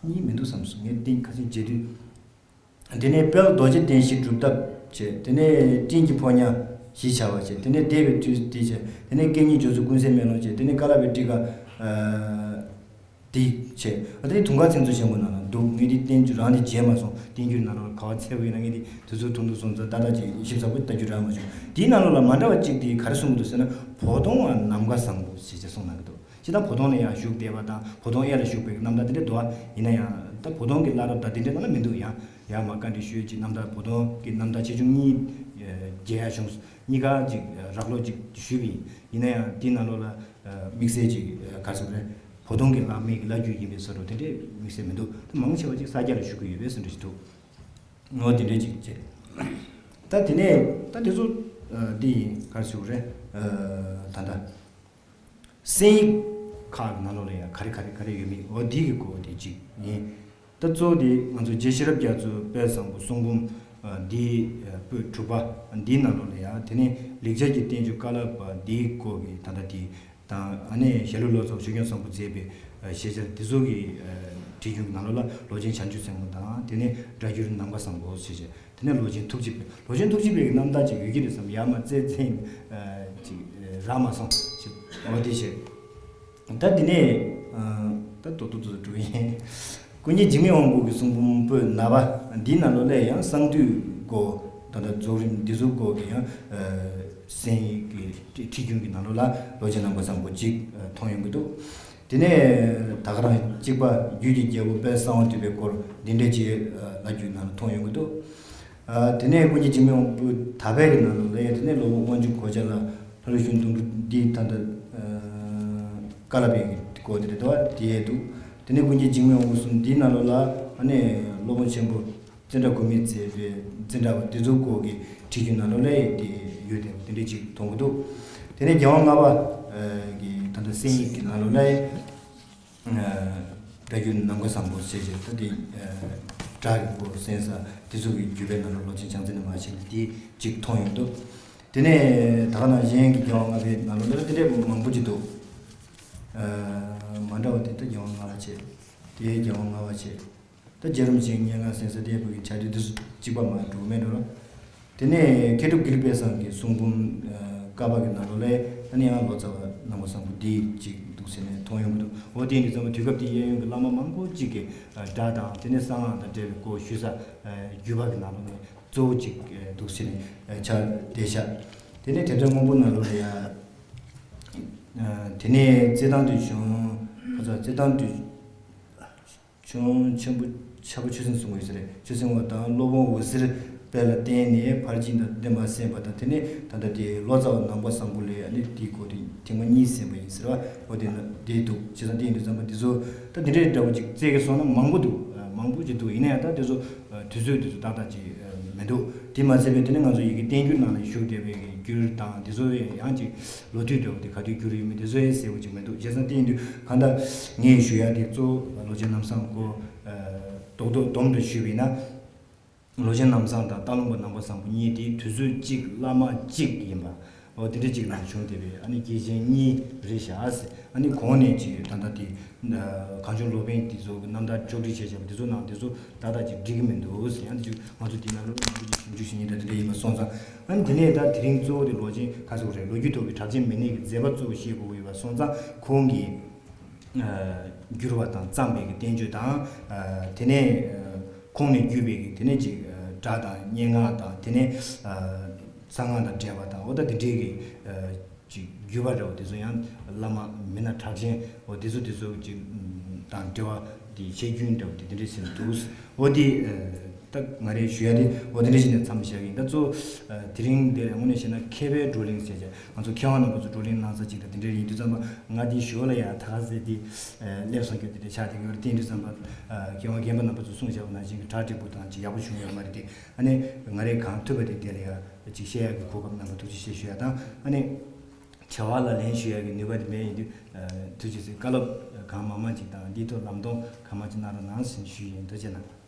གཉིས་མི་འདུག་བསམ་སོང་། ངས་གཏན་ཁ་སང་མཇལ་དུས། དེ་ནས་དཔལ་རྡོ་རྗེ་གདན་བཞིའི་སྒྲུབ་ཐབས་བྱས། དེ་ནས་སྤྲིན་གྱི་ཕོ་ཉ་བཞི་བྱ་བ་བྱས། དེ་ནས་འདས་པའི་དུས་དེ་བྱས། དེ་ནས་སྐད་སྙན་སྦྱོར་ཚུལ་ཀུན་གསལ་མེ་ལོང་བྱས། དེ་ནས་ཀ་ལ་པའི་ཊཱི་ཀ་ཨ་དེ་བྱས། ཨ་དེ་དུང་དཀར་མཚན་ཚོགས་ཆེན་པོ་ནང་ལ་འདུག། ངས་དེ་བསྟན་འགྱུར་རང་དེ་མཇལ་མ་སོང་། བསྟན་འགྱུར་ནང་ལ་ག་བ་འཚོལ་བ་ཡིན་ན་ངས་དེ་དུས་ཚོད་ཐུང་ཐུང་སོང་ཙང་ཏག་ཏག་ཅིག་ཞིབ་ཚགས་པོ་ལྟ་རྒྱུ་རག་མ་བྱུང་། དེའི་ནང་ལོགས་ལ་མ་འདྲ་བ་གཅིག་དེ་ག་རེ་གསུང་གི་འདུག་ཟེར་ན། བོ་དོང་བ་ནམ་མཁའ་བཟང་པོ་ཞེས་བྱས་གསུངས་གནང་གི་འདུག། སྤྱིར་བཏང་བོ་དོང་ལ་ཡང་བཞུགས་བསྡད་པ་དང་། བོ་དོང་གཡས་ལ་བཞུགས་པའི་རྣམ་ཐར་དེ་འདྲ་འདུག་པ། ཡིན་ན་ཡང་ད་བོ་དོང་གི་བླ་རབས་དང་དེ་འདྲའི་ནང་ལ་མི་འདུག། ཡང་ཡར་མར་བཀའ་འདྲི་ཞུས་ཅིག། རྣམ་ཐར་བོ་དོང་གི་རྣམ་ཐར་ཆེ་ཆུང་གཉིས་མཇལ་ཡ་བྱུང་། གཉིས་ཀ་ཅིག་རག་ལོ་ཅིག་ཞུས་པ་ཡིན། ཡིན་ན་ཡང་དེའི་ནང་ལོགས་ལ་དམིགས་བསལ་ཅིག་ག་རེ་ཟེར་དགོས་རེད། བོ་དོང་གི་བླ་མའི་བླ་བརྒྱུད་ཡིན་པའི་བཟོ་འདྲ་དེ་འདྲའི་དམིགས་བསལ་མི་འདུག། ད་མང་ཆེ་བ་ཅིག་ས་སྐྱ་ལ་བཞུགས་ཀྱི་ཡོད་པའི་བཟོ་འདྲ་ཞིག་འདུག། འོ་དེ་འདྲའི་ཅིག་བྱས། ད་དེ་ནས་ད་དེ་ཚོ་འདི་ཡིན། ག་རེ་ཟེར་དགོས་རེད། ད་ལྟ། གསན་ཡིག་ཁག་གི་ནང་ལོགས་ལ་ཡང་ག་རེ་ག་རེ་ག་རེ་ཡོད་མེད། འོ་འདི་གི་སྐོར་དེ་གཅིག་ཡིན། ད་གཙོ་བོ་དེ་ང་ཚོ་རྗེ་ཤེས་རབ་རྒྱ་མཚོའི་དཔལ་བཟང་པོ་གསུང་འབུམ་འདིའི་པོད་དྲུག་པ་འདིའི་ནང་ལོགས་ལ་ཡང་། དེ་ནས་ལེགས་སྦྱར་གྱི་བསྟན་བཅོས་ཀ་ལ་པ་འདིའི་སྐོར་གྱི་ད་ལྟ་དེ་དང་། ཨ་ནི་ཞྭ་ལུ་ལོ་ཙཱ་བ་ཆོས་སྐྱོང་བཟང་པོས་མཛད་པའི་ཤེས་བྱ་དེ་ཚོ་གི་བྲིས་རྒྱུན་གྱི་ནང་ལོགས་ལ་ལོ་ཆེན་བྱང་ཆུབ་སེམས་དང་། དེ་ནས་སྒྲ་སྒྱུར་ནམ་མཁའ་བཟང་པོ་ཞེས་བྱ། དེ་ནས་ལོ་ཆེན་ཐུགས་རྗེ་དཔལ། ལོ་ཆེན་ཐུགས་རྗེ་དཔལ་གྱི་རྣམ་ཐར་ཅིག་ཡོད་ཀྱི་རེད་བསམ། ཡར་མར་བཙལ་བཙལ་ཡིན། ཅིག་རག་མ་སོང་། ཅིག་འོ་དེ་བྱས། ད་དེ་ནས་ད་ཏོག་ཏོག་ཏོག་ཏོག་འགྲོ་ཡིན། ཀུན་མཁྱེན་འཇིགས་མེད་དབང་པོ་གི་གསུང་འབུམ་པོད་ན་པ་འདིའི་ནང་ལོགས་ལ་ཡང་གསང་འདུས་སྐོར། ད་ལྟ་རྫོགས་རིམ་འདི་ཚོ་སྐོར་གྱི་ཡང་གསན་ཡིག་གི་བྲིས་རྒྱུན་གྱི་ནང་ལོགས་ལ་ལོ་ཆེན་ནམ་མཁའ་བཟང་པོ་ཅིག་མཐོང་ཡོང་གི་འདུག། དེ་ནས་ད་ག་རང་གཅིག་པ་རྒྱུད་ཀྱི་རྒྱལ་པོ་དཔལ་གསང་བ་འདུས་པའི་སྐོར་འདི་འདྲ་ཅིག་ལ་རྒྱུད་ནང་ལ་མཐོང་ཡོང་གི་འདུག། དེ་ནས་ཀུན་མཁྱེན་འཇིགས་མེད་དབང་པོ་ད་ཕན་གྱི་ནང་ལ་ལས། དེ་ནས་སློབ་དཔོན་དབང་ཕྱུག་གོ་ཆ་ལ་ལྷ་ཀླུ་གཞོན་དུང་སྒྲུབ་འདི་ད་ལྟ་ཀ་ལ་པའི་སྐོར་དེ་རེད་དོ། དེ་འདུག། དེ་ནས་ཀུན་མཁྱེན་འཇིགས་མེད་དབང་པོ་གསུམ་འདིའི་ནང་ལོགས་ལ་ཨ་ནི་སློབ་དཔོན་ཆེན་པོ་ཙནྡྲ་གོ་མིས་མཛད་པའི་ཙནྡྲ་བ་དེ་ཚོའི་སྐོར་གྱི་བྲིས་རྒྱུན་ནང་ལོགས་ལ་དེ་ཡོད་དེ་དེ་འདྲས་ཅིག་མཐོང་གི་འདུག་དེ་ནས་རྒྱལ་དབང་ལྔ་པ་གི་ད་ལྟ་གསན་ཡིག་གི་ནང་ལོགས་ལ་སྒྲ་བསྒྱུར་ནམ་མཁའ་བཟང་པོ་ཞེས་བྱས་ད་དེ་སྒྲ་གི་སྐོར་གསན་ས་དེ་ཚོ་གི་བརྒྱུད་པའི་ནང་ལོགས་ལོ་ཆེན་བྱང་རྩེ་ནས་མར་བྱས་ནས་དེ་ཅིག་མཐོང་ཡོང་འདུག་དེ་ནས་ད་ག་ནང་གཞན་གྱི་རྒྱལ་དབང་ལྔ་པའི་ནང་ལོགས་ལ་དེ་འདྲས་མང་པོ་ཅིག་འདུག་མ་འདྲ་བ་དེ་ད་རྒྱལ་དབང་ལྔ་པ་བྱས། དེའི་རྒྱལ་དབང་ལྔ་པ་བྱས། ད་རྒྱལ་རིམ་བྱེད་སྙན་ངག་གསན་ས་དེའི་བུ་གི་ཆ་དེ་དུས་སུ་གཅིག་པ་མ་འགྲོ་མེད་འགྲོ་ར། དེ་ནས་མཁས་གྲུབ་དགེ་ལེགས་དཔལ་བཟང་གི་གསུང་འབུམ་ཀ་པ་གི་ནང་ལོགས་ལས་ཨ་ནི་ཡང་ལོ་ཙཱ་བ་ནང་པ་བཟང་པོ་འདི་གཅིག་འདུག་ཟེར་ནས་མཐོང་ཡོང་གི་འདུག་འོ་དེ་ཡིན་དུས་ཙམ་པ་དུས་སྐབས་དེའི་གཡས་གཡོན་གྱི་བླ་མ་མང་པོ་གཅིག་གིས་སྒྲ་དང་དེ་ནས་གསང་སྔགས་དང་འབྲེལ་བའི་སྐོར་ཞུས་ས་བརྒྱུད་པ་གི་ནང་ལོགས་ནས་གཙོ་བོ་གཅིག་འདུག་ཟེར་ནས་ཆ་བསྡད་ཤག་དེ་ནས་དེབ་ཐེར་སྔོན་པོ་ནང་ལོགས་ལ་ཡ། དེ་ནས་རྩེད་ཐང་དུ་བྱུང་། ཁ་ཚ་རྩེད་ཐང་དུ་བྱུང་། ཆེན་པོ་ཆ་པོ་ཆོས་སེང་གསུང་གི་ཡོད་ས་རེད། ཆོས་སེང་བ་དང་སློབ་དཔོན་འོད་ཟེར་དཔལ་ལ་བརྟེན་ནས་ཕར་ཕྱིན་དང་བདེན་པ་གསན་པ་དང་དེ་ནས་ད་ལྟ་དེ་ལོ་ཙཱ་བ་ནང་པ་བཟང་པོ་ལས་ཨ་ནི་དེའི་སྐོར་དེ་ཐེངས་མ་གཉིས་གསན་པ་ཡིན་ཟེར་བ་འོ་དེ་ན་དེ་འདུག་བྱས་ཙང་དེ་ཡིན་དུས་ཙམ་པ་དེ་ཚོ་ད་དེ་འདྲའི་འདྲ་པོ་ཅིག་རྩེད་གི་སོང་ན་མང་པོ་འདུག་མང་པོ་ཅིག་འདུག་ཡིན་ན་ཡང་ད་དེ་ཚོ་དུས་ཚོད་དེ་ཚོ་ཏག་ཏག་ཅིག་མི་འདུག་དེ་མ་ཚད་པའི་དེ་ནས་ང་ཚོ་ཡི་གེ་བསྟན་འགྱུར་ནང་ལ་བཞུགས་བསྡད་པའི་གི་འགྱུར་དང་དེ་ཚོ་ཡང་ཅིག་ལོ་དུས་འདྲ་བོ་དེ་ག་དུས་འགྱུར་ཡོད་མེད་དེ་ཚོ་ཡང་གསལ་པོ་ཅིག་མི་འདུག་བྱས་ཙང་དེ་ཡིན་དུས་གང་ལྟར་ངས་ཞུ་ཡ་དེ་གཙོ་བོ་ལོ་ཆེན་རྣམ་བཟང་སྐོར་རྡོག་རྡོག་སྡོམ་དུ་ཞུས་པ་ཡིན་ན། ལོ་ཆེན་རྣམ་བཟང་དང་སྟག་ལུང་པ་ནང་པ་བཟང་པོ་གཉིས་དེ་དུས་ཚོད་གཅིག་བླ་མ་གཅིག་ཡིན་པ། འོ་དེ་འདྲ་གཅིག་ནང་བྱུང་བསྡད་པའི་ཨ་ནི་སྐྱེས་ཆེན་གཉིས་རེད་བཞག་ཟེར། ཨ་ནི་གོང་ནས་ཅིག་ད་ལྟ་དེ་གངས་ལྗོངས་ལོ་པཎ་དེ་ཚོ་གི་རྣམ་ཐར་ཕྱོགས་སྒྲིག་བྱས་བྱས་པ་དེ་ཚོ་ནང་དེ་ཚོ་ཏག་ཏག་ཅིག་འགྲིག་གི་མི་འདུག་ཟེར། ཡང་དེ་ཅིག་ང་ཚོ་དེ་ནང་ལོ་མང་པོ་ཅིག་ཞིབ་འཇུག་བྱེད་མཁན་དང་དེ་འདྲ་ཡིན་པ་སོང་ཙང་། ཨ་ནི་དེ་ནས་ད་དེ་རིང་གཙོ་བོ་དེ་ལོ་ཆེན་ཁ་སོགས་རེད། ལོ་རྒྱུས་ཐོག་གི་གྲགས་ཅན་མི་སྣའི་གི་མཛད་པ་གཙོ་བོ་བཤད་དགོས་ཀྱི་ཡོད་པ་སོང་ཙང་ཁོང་གི་བསྒྱུར་བ་དང་བརྩམས་པའི་གི་བསྟན་བཅོས་དང་། དེ་ནས་ཁོང་ནས་བརྒྱུད་པའི་གི་དེ་ནས་ཅིག་སྒྲ་དང་སྙན་ངག་དང་དེ་ནས་གསང་སྔགས་དང་འབྲེལ་བ་དང་འོ་ད་དེ་འདྲའི་གི་ཅིག་བརྒྱུད་པ་འདྲ་བོ་དེ་ཚོ་ཡང་བླ་མ་མི་སྣ་གྲགས་ཅན་འོ་དེ་ཚོ་དེ་ཚོ་ཅིག་དང་འབྲེལ་བ་དེ་བཤད་རྒྱུན་འདྲ་བོ་དེ་དེ་འདྲའི་ཟིན་འདུག་འོ་དེ་ད་ང་རེ་ཞུ་ཡ་དེ་འོ་དེ་འདྲ་ཞིག་ནས་མཚམས་བཞག་གི་ཡིན། ད་གཙོ་དེ་རིང་འདིར་དངོས་གནས་བཤད་ན་མཁས་པའི་བགྲོ་གླེང་ཟེར་བྱས་ང་ཚོ་མཁས་དབང་རྣམ་པ་ཚོ་བགྲོ་གླེང་གནང་ས་ཅིག་དང་དེ་འདྲ་ཡིན་དུས་ཙམ་པ་ང་དེའི་ཞོར་ལ་ཡ་ད་ག་ཟེ་དེ་སླེབས་སོང་རྒྱུ་དེ་འདྲ་ཆགས་བསྡད་ཀྱི་ཡོད་རེད། དེ་ཡིན་དུས་ཙམ་པ་མཁས་དབང་རྒན་པ་རྣམ་པ་ཚོ་གསུངས་བཞག་པ་ནང་བཞིན་གྱི་གྲ་འགྲིག་པོ་དང་ཅིག་ཡག་པོ་བྱུང་ཡོད་མ་རེད་དེ། ཨ་ནི་ང་རེ་གང་ཐུབ་པ་དེ་དེ་ལ་ཡ་ཅིག་བཤད་ཡག་གི་གོ་སྐབས་གནང་བ་ཐུགས་རྗེ་ཆེ་ཞུ་ཡ་དང་། ཨ་ནི་བྱ་བ་ལ་ལན་ཞུ་ཡག་གི་ནུས་པ་དེ་མེད་ཡིན་དུས་ཐུགས་རྗེ་ཆེ། བཀའ་སློབ་གང་མང་མང་ཅིག་དང་འདིའི་ཐོག་ལམ་སྟོན་གང་མང་ཅིག་གནང་རོགས་གནང་ཞེས་ཞུ་ཡིན། ཐུགས་རྗེ་གནང་།